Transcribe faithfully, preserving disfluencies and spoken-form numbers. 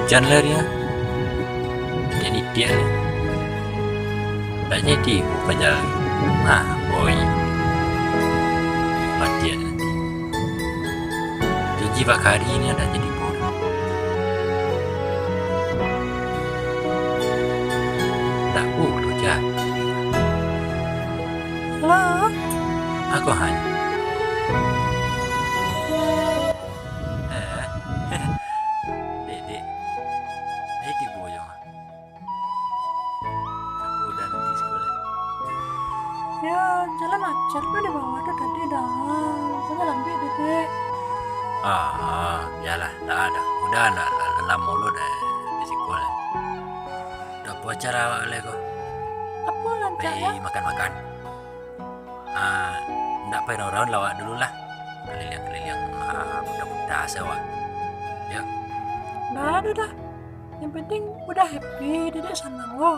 Jan lah dia. Jadi dia lah. Tak jadi buka jalan. Nah, boy. Latihan nanti. Janji bakari ni ada jadi boy. Tak perlu jah. Halo. Aku hanya. Eh, dek, dek. Dek, dek boyong. Aku udah nanti sekolah. Ya, jalan macet lah di bawah tu tadi dah. Makanya lambat dek, dek. Ah, biarlah, tak ada. Udah lah, lah, lah lamo lo dah di sekolah. Dah apa acara awak lai ko? Apa lancar ya? Pai makan-makan. Ah, ndak pai raun-raun lah awak dulu lah. Kaliliang-kaliliang, ah, buta-buta se awak. Yo. Dah, dah, dah. Yang penting udah happy, dek, dek sanang lo.